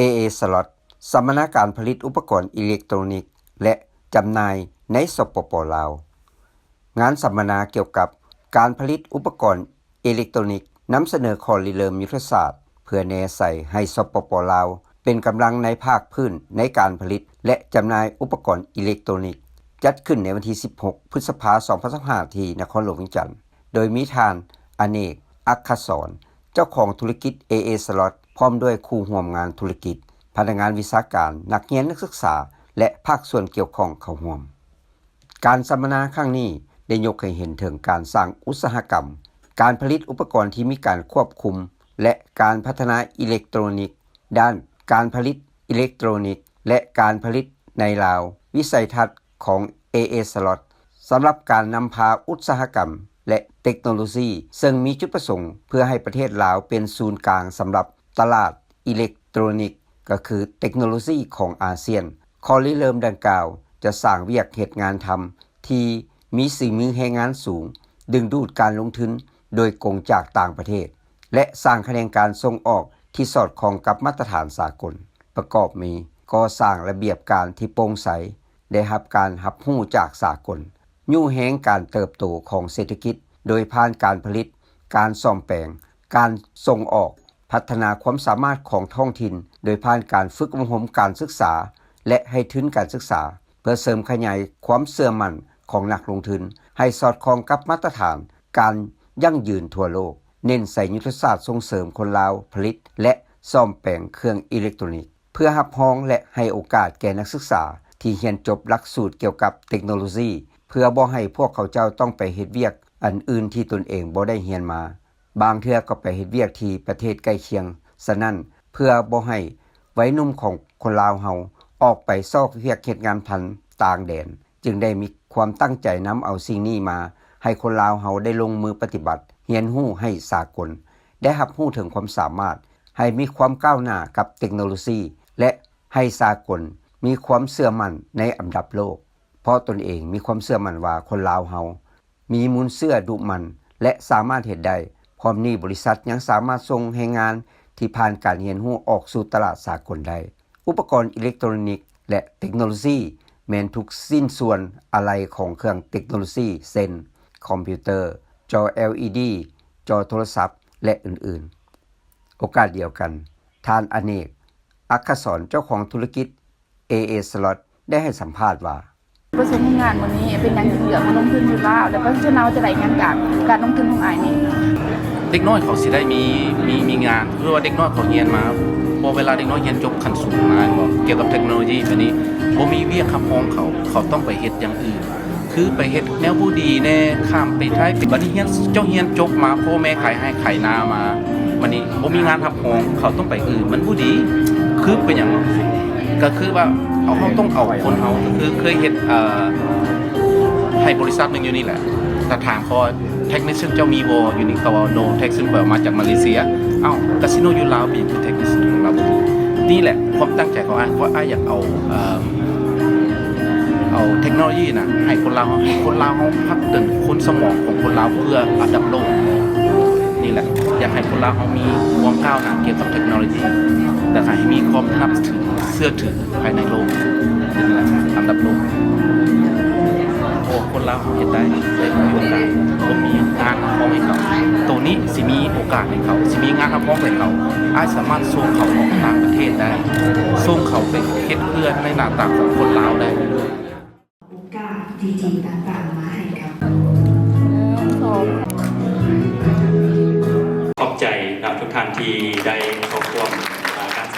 ເອເອ ສະລັອດ ສຳມະນາການຜະລິດອຸປະກອນອີເລັກໂຕຣນິກ ແລະ ຈຳໜ່າຍໃນ ສປປ ລາວ. ງານສຳມະນາກ່ຽວກັບການຜະລິດອຸປະກອນອີເລັກໂຕຣນິກ ນຳສະເໜີຂໍ້ລິເລີ່ມຍຸດທະສາດ ເພື່ອແນໃສ່ໃຫ້ ສປປ ລາວ ເປັນກຳລັງໃນພາກພື້ນໃນການຜະລິດ ແລະ ຈຳໜ່າຍອຸປະກອນອີເລັກໂຕຣນິກ ຈັດຂຶ້ນໃນວັນທີສິບຫົກ ພຶດສະພາ ສອງພັນຊາວຫ້າ ທີ່ນະຄອນຫຼວງວຽງຈັນ, ໂດຍມີທ່ານ ອະເນກ ອັກຄະສອນ ເຈົ້າຂອງທຸລະກິດ ເອເອ ສະລັອດ ພ້ອມດ້ວຍຄູ່ຮ່ວມງານທຸລະກິດ, ພະນັກງານວິຊາການ, ນັກຮຽນນັກສຶກສາ ແລະ ພາກສ່ວນກ່ຽວຂ້ອງເຂົ້າຮ່ວມ. ການສຳມະນາຄັ້ງນີ້ໄດ້ຍົກໃຫ້ເຫັນເຖິງການສ້າງອຸດສາຫະກຳ, ການຜະລິດອຸປະກອນທີ່ມີການຄວບຄຸມ ແລະ ການພັດທະນາອີເລັກໂຕຣນິກ, ດ້ານການຜະລິດອີເລັກໂຕຣນິກ ແລະ ການຜະລິດໃນລາວ, ວິໄສທັດຂອງ ເອເອ ສະລັອດ ສຳລັບການນຳພາອຸດສາຫະກຳ ແລະ ເຕັກໂນໂລຊີ, ເຊິ່ງມີຈຸດປະສົງເພື່ອໃຫ້ປະເທດລາວເປັນສູນກາງສຳລັບຕະຫຼາດອີເລັກໂຕຣນິກ, ກໍຄືເຕັກໂນໂລຊີຂອງອາຊຽນ. ຂໍ້ລິເລີ່ມດັ່ງກ່າວຈະສ້າງວຽກເຮັດງານທຳທີ່ມີສີມືແຮງງານສູງ, ດຶງດູດການລົງທຶນໂດຍກົງຈາກຕ່າງປະເທດ ແລະ ສ້າງຂະແໜງການສົ່ງອອກທີ່ສອດຄ່ອງກັບມາດຕະຖານສາກົນ, ປະກອບມີ ກໍ່ສ້າງລະບຽບການທີ່ໂປ່ງໃສ, ໄດ້ຮັບການຮັບຮູ້ຈາກສາກົນ, ຍູ້ແຮງການເຕີບໂຕຂອງເສດຖະກິດໂດຍຜ່ານການຜະລິດ, ການສ້ອມແປງ, ການສົ່ງອອກ, ພັດທະນາຄວາມສາມາດຂອງທ້ອງຖິ່ນໂດຍຜ່ານການຝຶກອົບຮົມການສຶກສາ ແລະ ໃຫ້ທຶນການສຶກສາ ເພື່ອເສີມຂະຫຍາຍຄວາມເຊື່ອໝັ້ນຂອງນັກລົງທຶນ ໃຫ້ສອດຄ່ອງກັບມາດຕະຖານການຢັ້ງຢືນທົ່ວໂລກ, ເນັ້ນໃສ່ຍຸດທະສາດສົ່ງເສີມຄົນລາວຜະລິດ ແລະ ສ້ອມແປງເຄື່ອງອີເລັກໂຕຣນິກ ເພື່ອຮັບຮອງ ແລະ ໃຫ້ໂອກາດແກ່ນັກສຶກສາທີ່ຮຽນຈົບຫຼັກສູດກ່ຽວກັບເຕັກໂນໂລຊີ ເພື່ອບໍ່ໃຫ້ພວກເຂົາເຈົ້າຕ້ອງໄປເຮັດວຽກອັນອື່ນທີ່ຕົນເອງບໍ່ໄດ້ຮຽນມາ. ບາງເທື່ອກໍໄປເຮັດວຽກທີ່ປະເທດໃກ້ຄຽງ. ສະນັ້ນ, ເພື່ອບໍ່ໃຫ້ໄວໜຸ່ມຂອງຄົນລາວເຮົາອອກໄປຊອກວຽກເຮັດງານທຳຕ່າງແດນ, ຈຶ່ງໄດ້ມີຄວາມຕັ້ງໃຈນຳເອົາສິ່ງນີ້ມາໃຫ້ຄົນລາວເຮົາໄດ້ລົງມືປະຕິບັດ, ຮຽນຮູ້ໃຫ້ສາກົນໄດ້ຮັບຮູ້ເຖິງຄວາມສາມາດ, ໃຫ້ມີຄວາມກ້າວໜ້າກັບເຕັກໂນໂລຊີ ແລະ ໃຫ້ສາກົນມີຄວາມເຊື່ອໝັ້ນໃນອັນດັບໂລກ, ເພາະຕົນເອງມີຄວາມເຊື່ອໝັ້ນວ່າຄົນລາວເຮົາ ມີມູນເຊື້ອດຸໝັ່ນ ແລະ ສາມາດເຮັດໄດ້. ພ້ອມນີ້, ບໍລິສັດຍັງສາມາດສົ່ງແຮງງານທີ່ຜ່ານການຮຽນຮູ້ອອກສູ່ຕະຫຼາດສາກົນໄດ້. ອຸປະກອນອີເລັກໂຕຣນິກ ແລະ ເຕັກໂນໂລຊີ ແມ່ນທຸກຊິ້ນສ່ວນອາໄລຂອງເຄື່ອງເຕັກໂນໂລຊີ ເຊັ່ນ ຄອມພິວເຕີ, ຈໍ ແອລອີດີ, ຈໍໂທລະສັບ ແລະ ອື່ນໆ. ໂອກາດດຽວກັນ, ທ່ານ ອະເນກ ອັກຄະສອນ ເຈົ້າຂອງທຸລະກິດ ເອເອ ສະລັອດ ໄດ້ໃຫ້ສຳພາດວ່າ: ປະສົບການງານມື້ນີ້ເປັນຫຍັງຈຶ່ງເລືອກມາລົງທຶນຢູ່ລາວ ແລະ ປະຊາຊົນລາວຈະໄດ້ຫຍັງຈາກການລົງທຶນຂອງອ້າຍນີ້? ເດັກນ້ອຍເຂົາຊິໄດ້ມີ ມີ ມີງານ ຄືວ່າເດັກນ້ອຍເຂົາຮຽນມາ ພໍເວລາເດັກນ້ອຍຮຽນຈົບຂັ້ນສູງມາແມ່ນບໍ່ ກ່ຽວກັບເຕັກໂນໂລຢີ ບາດນີ້ບໍ່ມີວຽກຮັບຮອງເຂົາ ເຂົາຕ້ອງໄປເຮັດຢ່າງອື່ນ ຄືໄປເຮັດແນວບໍ່ດີແດ່ ຂ້າມໄປໄທ ບາດນີ້ຮຽນ ເຈົ້າຮຽນຈົບມາ ພໍ່ແມ່ຂາຍໄຮ່ຂາຍນາມາ ບາດນີ້ບໍ່ມີງານຮັບຮອງ ເຂົາຕ້ອງໄປອື່ນ ມັນບໍ່ດີ ຄືເປັນຫຍັງ ກໍຄືວ່າເຮົາ ເຮົາຕ້ອງເອົາຄົນເຮົາ ຄືເຄີຍເຮັດ ເອີ ໃຫ້ບໍລິສັດໜຶ່ງຢູ່ນີ້ແຫຼະ ກໍຖາມເຂົາວ່າ ເທັກນິຊຽນເຈົ້າມີບໍ່ຢູ່ນີ້ ເຂົາວ່າ ໂນ ເທັກນິຊຽນ ຂ້ອຍເອົາມາຈາກມາເລເຊຍ. ເອົ້າ ກາສິໂນຢູ່ລາວ ເປັນຫຍັງຄືເທັກນິຊຽນຂອງລາວບໍ່ມີ? ນີ້ແຫຼະຄວາມຕັ້ງໃຈຂອງອ້າຍ ເພາະອ້າຍຢາກເອົາ ເອີ ເອົາເທັກໂນໂລຢີນະ ໃຫ້ຄົນລາວເຮົາ ໃຫ້ຄົນລາວເຮົາພັດເຖິງຄົນສະໝອງຂອງຄົນລາວເພື່ອອັນດັບໂລກ. ນີ້ແຫຼະ ຢາກໃຫ້ຄົນລາວເຮົາມີຄວາມກ້າວໜ້າກ່ຽວກັບເທັກໂນໂລຢີ ແລະ ໃຫ້ມີຄວາມນັບຖື ເຊື່ອຖືພາຍໃນໂລກ ເປັນລະດັບໂລກ. ໂອ້ ຄົນລາວເຮົາເຮັດໄດ້ ໄດ້ມີໂອກາດ ບໍ່ມີງານຮັບຮອງໃຫ້ເຂົາ ໂຕນີ້ຊິມີໂອກາດໃຫ້ເຂົາ ຊິມີງານຮັບຮອງໃຫ້ເຂົາ ອ້າຍສາມາດສົ່ງເຂົາອອກຕ່າງປະເທດໄດ້ ສົ່ງເຂົາໄປເຮັດເຮືອນໃນໜ້າຕ່າງຂອງຄົນລາວໄດ້. ໂອກາດດີໆຕ່າງໆມາໃຫ້ກັບ ຂອບໃຈນຳທຸກທ່ານທີ່ໄດ້ເຂົ້າຮ່ວມ ອາ ການ